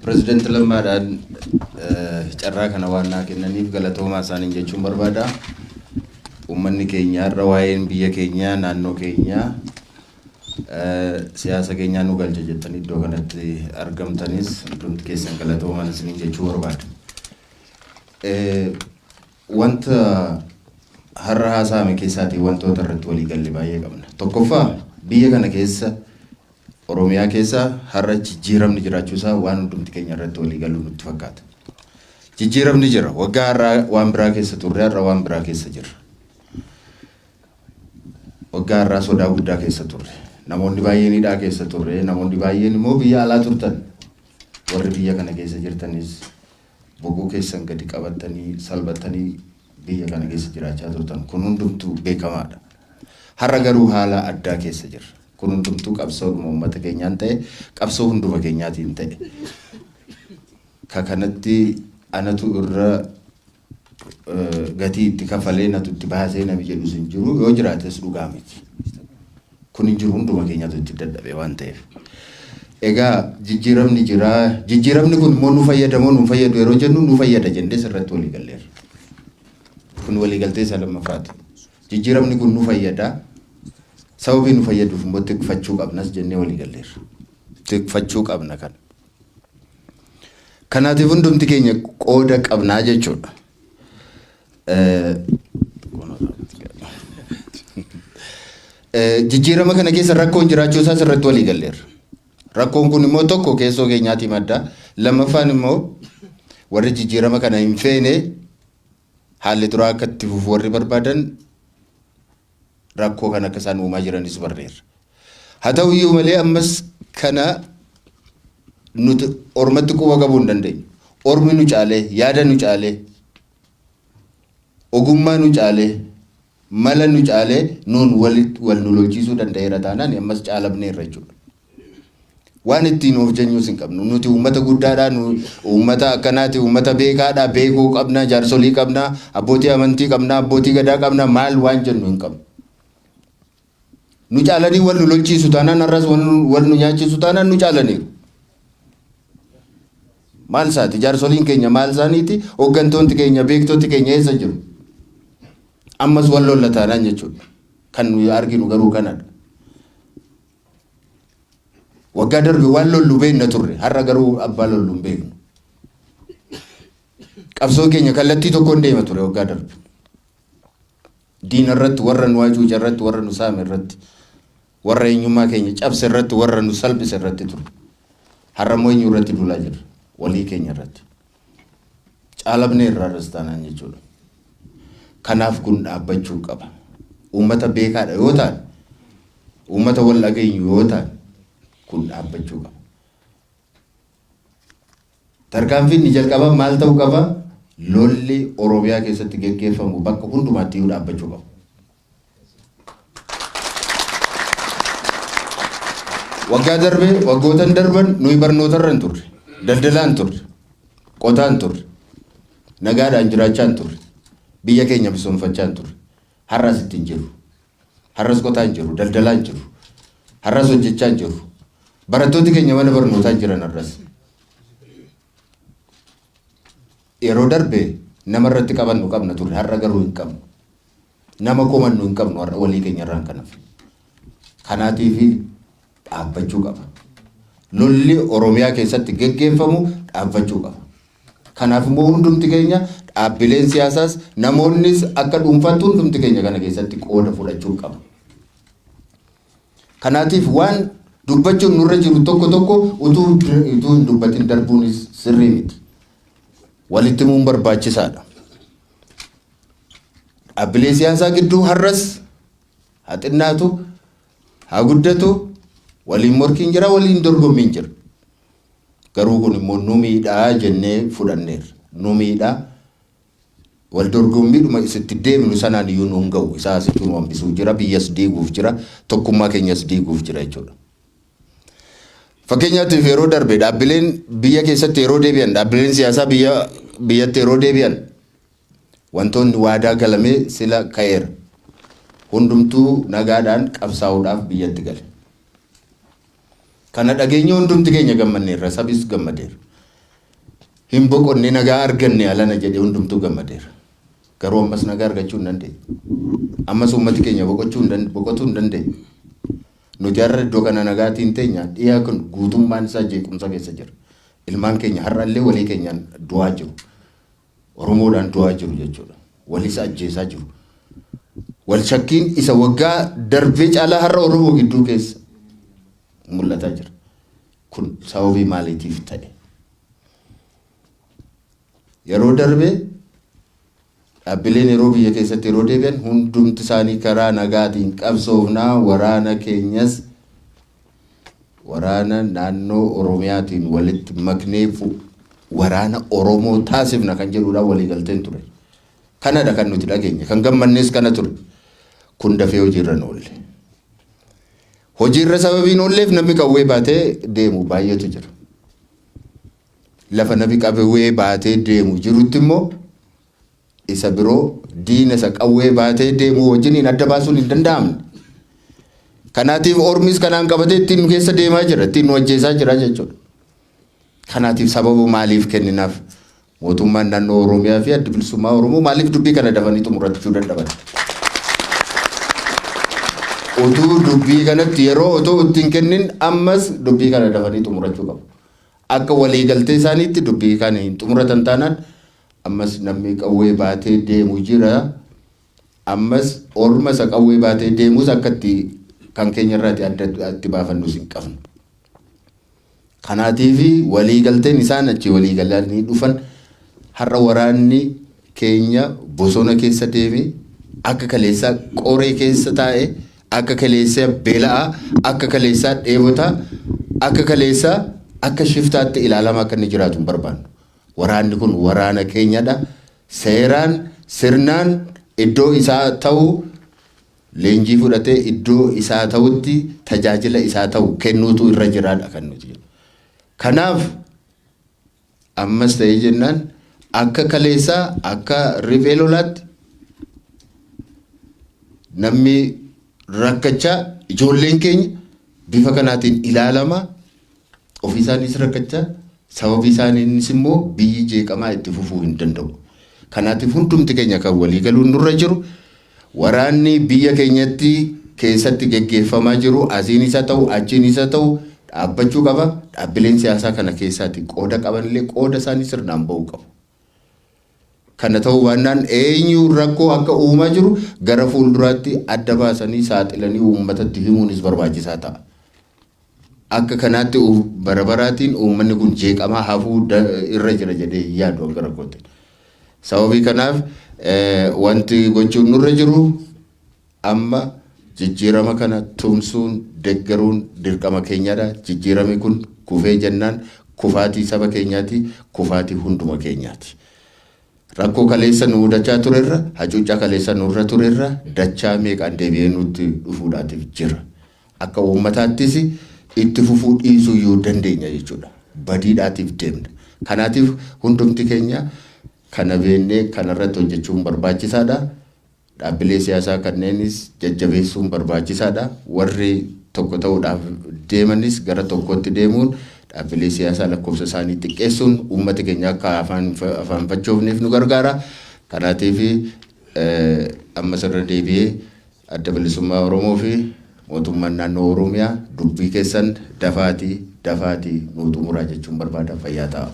Pirezidaanti Lammaadhaan carraa kana waan naa kennaniif galatoomaa isaaniin jechuun barbaada. Uummanni keenya har'a waa'een biyya keenyaa, naannoo keenyaa, siyaasa keenyaa nu galcha jettanii iddoo kanatti argamtanis hundumti keessan galatoomaa isiniin jechuu barbaada. Wanta har'a haasa'ame keessaatii wantoota irratti walii galle baay'ee qabna. Tokkoffaa, biyya kana keessa, Oromiyaa keessa har'a jijjiiramni jiraachuu isaa waan hundumti keenya irratti walii gallu nutti fakkaata. Jijjiiramni jira. Waggaa har'aa waan biraa keessa turre, har'a waan biraa keessa jirra. Waggaa har'aa sodaa guddaa keessa turre. Namoonni baay'een hidhaa keessa turre. Namoonni baay'een immoo biyya alaa turtan. Warri biyya kana keessa jirtanis boquu keessan gadi qabattanii salphattanii biyya kana keessa jiraachaa turtan. Kun hundumtuu beekamaadha. Har'a garuu haala addaa keessa jirra. Kun hundumtuu qabsoodhuma uummata keenyaan ta'e, qabsoo hunduma keenyaatiin ta'e. Ka kanatti anatu irra gatii itti kafalee, natu itti baasee nami jedhus hin jiru, yoo jiraates dhugaa miti. Kun hin jiru, hunduma keenyatu itti dadhabe waan ta'eef. Egaa jijjiiramni jira. Jijjiiramni kun immoo nu fayyada moo nu fayyadu yeroo jennu, nu fayyada jennee sirratti walii galleerra. Kun waliigaltee isa lammaffaati. Jijjiiramni kun nu fayyada. Sababii nu fayyaduuf immoo tikfachuu qabnas jennee walii galleerra. Tikfachuu qabna kana. Kanaatiif hundumti keenya qooda qabnaa jechuudha. Jijjiirama kana keessa rakkoon jiraachuu isaas irratti walii galleerra. Rakkoon kun immoo tokko keessoo keenyaatii madda. Lammaffaan immoo warri jijjiirama kana hin feene, haalli duraa akka itti fufu warri barbaadan rakkoo kan akka isaan uumaa jiranis barreerra. Haa ta'u iyyuu malee ammas kana nuti ormatti quba qabuu hin dandeenyu. Ormi nu caalee, yaada nu caalee, ogummaa nu caalee, mala nu caalee nuun wal nu lolchiisuu danda'eera taanaan ammas caalamneerra jechuudha. Waan ittiin of janyuus hin qabnu. Nuti uummata guddaadha, nu uummata akkanaati, uummata beekaadha, beekuu qabna, jaarsolii qabna, abbootii amantii qabna, abbootii gadaa qabna, maal waan jennu hin qabnu. Nu caalanii wal nu lolchiisu taanaan, har'as wal nu nyaachisu taanaan nu caalaniiru. Maal isaati? Jaarsoliin keenya maal isaaniiti? Hooggantoonni keenya, beektoti keenya eessa jiru? Ammas wal lolla taanaan jechuudha. Kan nuyi arginu garuu kanadha. Waggaa darbe waan lollu beekna turre, har'a garuu abbaa lollu hin beeknu. Qabsoo keenya kallattii tokkoon deema ture waggaa darbe. Diina irratti, warra nu hacuuce irratti, warra nu saame irratti, warra eenyummaa keenya cabse irratti, warra nu salphise irratti ture. Har'a immoo eenyu irratti duulaa jirra? Walii keenya irratti. Caalabnee irraa irras taanaan jechuudha. Kanaaf kun dhaabbachuu qaba. Uummata beekaadha yoo taane, uummata wal dhageenyu yoo taane, kun dhaabbachuu qaba. Tarkaanfiin inni jalqabaa maal ta'uu qaba? Lolli Oromiyaa keessatti geggeeffamu bakka hundumaatti iyyuu dhaabbachuu qaba. Waggaa darbe, waggootan darban nuyi barnootarra hin turre, daldalaan turre, qotaan turre, nagaadhaan jiraachaa hin turre, biyya keenya misoomfachaa hin turre. Har'as itti hin jirru. Har'as qotaa hin jirru, daldalaa hin jirru. Har'as hojjechaa hin jirru. Barattooti keenya mana barnootaa hin jiran har'as. Yeroo darbe nama irratti qabannu qabna turre, har'a garuu hin qabnu. Nama komannu hin qabnu har'a walii keenya irraan kan hafe. Kanaatiif dhaabbachuu qaba. Lolli Oromiyaa keessatti geggeeffamu dhaabbachuu qaba. Kanaaf immoo hundumti keenya, dhaabbileen siyaasaas, namoonnis akka dhuunfaatti hundumti keenya kana keessatti qooda fudhachuu qaba. Kanaatiif waan dubbachuun nurra jiru tokko tokko utuu hin dubbatin darbuunis sirrii miti. Walitti himuun barbaachisaadha. Dhaabbilee siyaasaa gidduu har'as haa xinnaatu haa guddatu waliin morkiin jira, waliin dorgommiin jira. Garuu kun immoo nu miidhaa jennee fudhanneerra. Nu miidhaa, wal dorgommiidhuma isitti deemnu sanaan iyyuu nu hin ga'u. Isaa asitti nu hambisuuf jira, biyyas diiguuf jira, tokkummaa keenyas diiguuf jira jechuudha. Fakkeenyaatiif yeroo darbe dhaabbileen biyya keessatti yeroo deebi'an, dhaabbileen siyaasaa biyya biyyatti yeroo deebi'an, wantoonni waadaa galamee sila ka'eera. Hundumtuu nagaadhaan qabsaa'uudhaaf biyyatti gale. Kana dhageenya hundumti keenya gammanneerra, sabis gammadeera. Hin boqonne, nagaa arganne alana jedhee hundumtuu gammadeera. Garuu ammas nagaa argachuu hin dandeenye. Ammas uummati keenya boqochuu hin dandeenye, boqotuu hin dandeenye. Nuti har'a iddoo kana nagaatiin teenya, dhiyaa kun guutummaan isaa jeequmsa keessa jira. Ilmaan keenya har'allee walii keenyaan du'aa jiru. Oromoodhaan du'aa jiru jechuudha. Walis ajjeesaa jiru. Wal shakkiin isa waggaa darbee caalaa har'a Oromoo gidduu keessa mul'ataa jira. Kun sababii maaliitiif ta'e? Yeroo darbee dhaabbileen yeroo biyya keessatti yeroo deebi'an hundumti isaanii karaa nagaatiin qabsoofnaa, waraana keenyas waraana naannoo Oromiyaatiin walitti maknee waraana Oromoo taasifna kan jedhuudhaan walii galteen ture. Kanadha kan nuti dhageenye. Kan gammannes kana ture. Kun dafee hojiirra hin oolle. Hojiirra sababiin oolleef namni qawwee baatee deemu baay'eetu jira. Lafa namni qawwee baatee deemu jirutti immoo isa biroo diina isa qawwee baatee deemu wajjiniin adda baasuun hin danda'amne. Kanaatiif ormis kanaan qabatee ittiin nu keessa deemaa jira, ittiin nu ajjeesaa jira jechuudha. Kanaatiif sababa maaliif kenninaaf? Mootummaan naannoo Oromiyaa fi Addi Bilisummaa Oromoo maaliif dubbii kana dafanii xumurachuu dadhaban? Utuu dubbii kanatti yeroo otoo ittiin kennin ammas dubbii kana dafanii xumurachuu qabu. Akka waliigaltee isaaniitti dubbii kana hin xumuratan taanaan ammas namni qawwee baatee deemu jira. Ammas orma isa qawwee baatee deemus akka itti kan keenya irraati adda itti baafannus hin qabnu. Kanaatiif waliigalteen isaan achi waliigalanii dhufan har'a waraanni keenya bosona keessa deeme, akka kaleessaa qoree keessa taa'e, akka kaleessaa beela'aa, akka kaleessaa dheebotaa, akka kaleessaa akka shiftaatti ilaalamaa akka inni jiraatu hin barbaannu. Waraanni kun waraana keenyadha. Seeraan, sirnaan iddoo isaa ta'u leenjii fudhatee iddoo isaa ta'utti tajaajila isaa ta'u kennuutu irra jiraadha kan nuti jennu. Kanaaf ammas ta'ee jennaan akka kaleessaa akka riphee lolaatti namni rakkachaa, ijoolleen keenya bifa kanaatiin ilaalama, ofii isaaniis rakkachaa, sababii isaaniinis immoo biyyi jeeqamaa itti fufuu hin danda'u. Kanaatiif hundumti keenya kan walii galuun nurra jiru waraanni biyya keenyatti keessatti geggeeffamaa jiru asiin isa ta'u achiin isa ta'u dhaabbachuu qaba. Dhaabbileen siyaasaa kana keessaatti qooda qabanillee qooda isaanii sirnaan ba'uu qabu. Kana ta'uu baannaan eenyu rakkoo akka uumaa jiru gara fuulduraatti adda baasanii saaxilanii uummatatti himuunis barbaachisaa ta'a. Akka kanaatti bara baraatiin uummanni kun jeeqamaa hafuu irra jira jedhee hin yaadu akka rakkootti. Sababii kanaaf wanti gochuun nurra jiru amma jijjiirama kana tumsuun deggeruun dirqama keenyadha. Jijjiiramni kun kufee jennaan kufaatii saba keenyaati, kufaatii hunduma keenyaati. Rakkoo kaleessa nu mudachaa turerra, hacuuccaa kaleessa nurra turerra dachaa meeqaan deebi'ee nutti dhufuudhaatiif jira. Akka uummataattis itti fufuu dhiisuu iyyuu dandeenya jechuudha. Badiidhaatiif deemna. Kanaatiif hundumti keenya kana beennee kanarratti hojjechuun barbaachisaadha. Dhaabbilee siyaasaa kanneenis jajjabeessuun barbaachisaadha. Warri tokko ta'uudhaaf deemanis gara tokkotti deemuun, dhaabbilee siyaasaa lakkoofsa isaanii xiqqeessuun uummati keenya akka afaan fachoofneef nu gargaara. Kanaatiif ammas irra deebi'ee Adda Bilisummaa Oromoo fi mootummaan naannoo Oromiyaa dubbii keessan dafaatii dafaatii nuu xumuraa jechuun barbaada. Fayyaa ta'a.